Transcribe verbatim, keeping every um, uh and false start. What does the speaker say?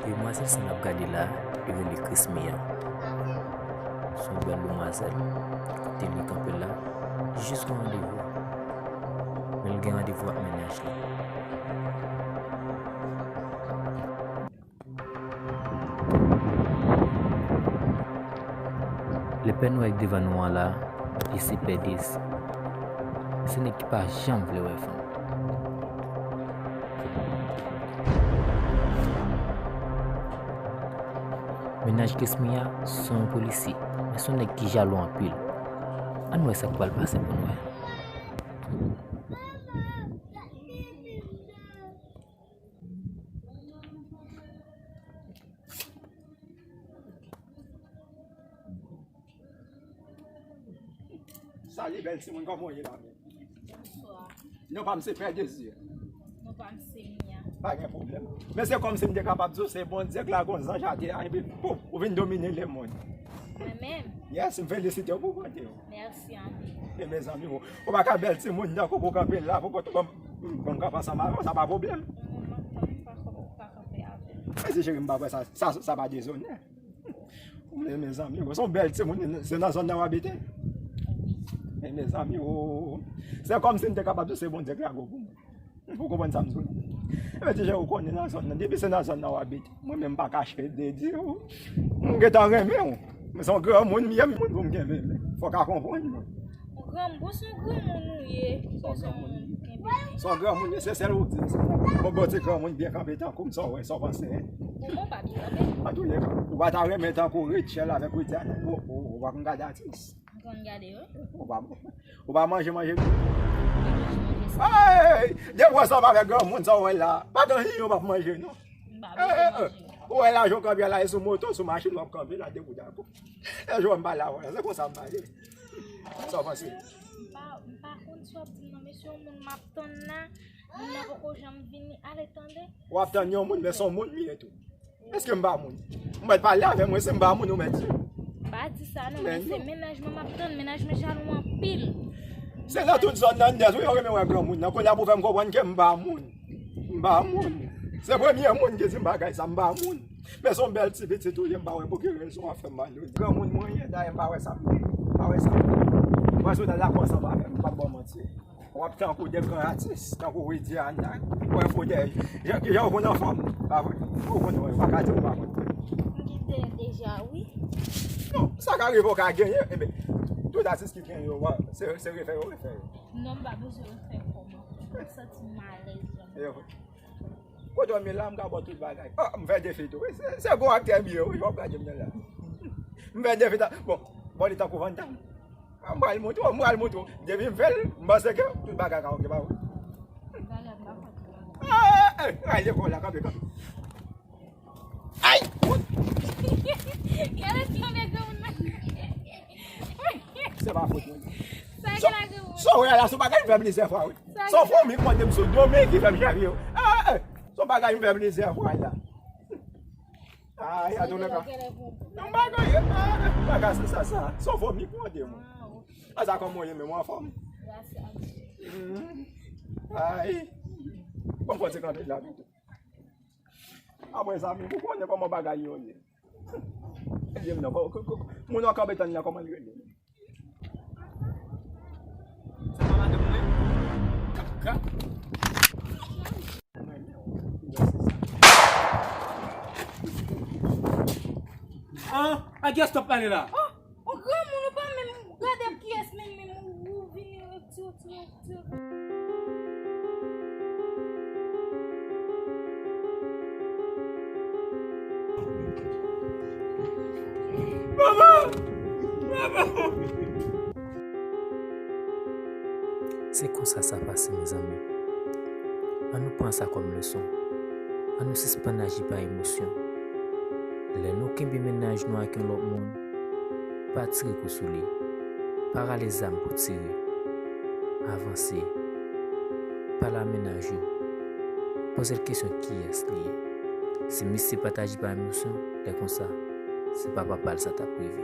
Demwazèl sa n ap gade la, li rele Krismia. Se yon bèl demwazèl. Kote li kanpe la, li jis gen randevou. Men l gen randevou ak mennaj li. Lepè nwè k devan nou an la, li se Pèdis. Se nèg ki pa janm vle wè fanm. Mennaj Kesmi a se yon polisye, men se yon nèg ki jalou anpil. Ann wè sa k pral pase pou n wè. Salut, bèl timoun, kòman w ye la menm? Bonswa. Non pa m se Pè Dezi. Non pa m se Mia. Pa gen pwoblèm. Men se kòmsi m te kapab di w se Bondye k lage yon zanj atè a, epi pouf, ou vin domine lemonn. Mwen menm? Yes, m felisite w pou bonte w. Mèsi anpil. E mezanmi, ou, ou pa ka bèl timoun tankou pou kanpe la, pou kote ban m, ban m kanpe ansanm avè w, sa pa pwoblèm. Non, non, non, m pa ka, pa kanpe avè w. Mèsi cheri, m pa kwè sa, sa, sa pa dezonè. Men, mezanmi, se yon bèl timoun, se nan zòn nan w abite? Wi. Men, mezanmi, o, se kòmsi m te kapab di se Bondye k lage w pou mwen. Ou konprann sa m di w? Ebyen, ti jan ou konnen nan zòn nan, depi se nan zòn nan w abite, mwen menm m pa kache de di w, m gentan renmen w. Men se yon granmoun m ye, m moun pou m kenbe men. Fò w ka konprann mwen. Yon granmoun, bon, se yon granmoun ou ye. Se yon granmoun. Se yon granmoun, se sèl ou di m sa. Bon, bon, ti granmoun byen kanpe tankou m, sa w wè, sa w panse, en? Pou mwen, w pa byen kanpe. Antouka, ou pa ta renmen tankou Rachel avèk Widiana, ou, ou, ou pa konn gade atis. M konn gade yo. Ou pa, ou pa manje, manje. M pa manje, manje sa. Hey! Depi w ansanm avèk granmoun, sa w wè la, pa gen anyen w p ap manje, non. M pa bezwen manje. Ou wè la, jan w kanpe la, e sou moto, sou machin, w ap kanpe la, depi w dakò. E jwè m pale avè w, se konsa m pale. Sa w panse? M pa, m pa konn sa w ap di m nan, mesye, yon moun m ap tann la, moun nan poko janm vini, ale tande. W ap tann yon moun, men se yon moun li ye tou. Èske m pa moun? Ou mèt pale avè mwen, si m pa moun, ou mèt di. M pa di sa non, men se mennaj mwen m ap tann, mennaj mwen jalou anpil. Se nan tout zòn nan, nèt, wi, yo renmen wè granmoun nan. Kounye a pou fè m konprann ke m pa moun. M pa moun. Se premye moun ki di m bagay sa, m pa moun. Men se yon bèl ti pitit ou ye, m pa wè pou ki rezon w ap fè m mal. Granmoun mwen ye, dayè m pa wè sa m ye. M pa wè sa m ye. Mwen sou nan lakòs anba avè m, m p ap ba w manti. W ap tankou de gran atis, tankou Widiana, w wè Fodèj. Jan, jan w konn anfòm, pa vre? Ou konn wè, w pa ka di w pa konn. M genyen deja, wi. Non, sa ka rive w ka genyen, ebyen, tout atis ki genyen yo, se, se refè yo refè yo. Non, m pa bezwen refè kò m. M santi m alèz vrèman. Kote w ye la, m ka ba w tout bagay. Ah, m fè defi tou, wi. Se, se gwo aktè m ye, wi, w ap gade m nan la. M fè defi ta, bon, bon, li tankou Van Damme. Ah, m pral montre w, m pral montre w. Depi m fè l, m panse ke tout bagay ka oke, pa vre? Bagay m pa konn. Ah, eh, eh, ale, bon, la, kanpe, kanpe. Ay! Gade tonbe granmoun nan. Se pa fòt mwen. Sa ki la granmoun? Sa w wè la, se yon bagay m fè plizyè fwa, wi. Se yon foumi k monte m sou do m ki fè m chèvi yo. Ah, eh, se yon bagay m fè plizyè fwa la. Ay, a tounen ka. Non, bagay, eh, bagay se sa, sa. Se yon foumi k monte mwen. Ah, sa kòman w ye menm, ou anfòm? Ay. Bon, fò se kanpe la pito. Apre sa, men, ou konnen kòman bagay yo ye. Di m non, ko, ko, ko, moun w ap kanpe tann nan, kòman l rele? Sa pa madanm mwen? Kaka. Ah, a kiyès w ap pale la? Oh, yon granmoun, ou pa menm gade kiyès menm, menm ou, ou vini retire, retire, retire. Manman! Manman! Se konsa sa pase, mezanmi. Ann nou pran sa kòm leson. Ann nou sispann aji pa emosyon. Lè nou kenbe mennaj nou ak yon lòt moun, pa tire kou sou li. Pa rale zam pou tire. Avanse. Pale a mennaj ou. Poze l kesyon kiyès li ye. Si misye pa t aji pa emosyon, lè konsa, se pa papa l sa t ap rive.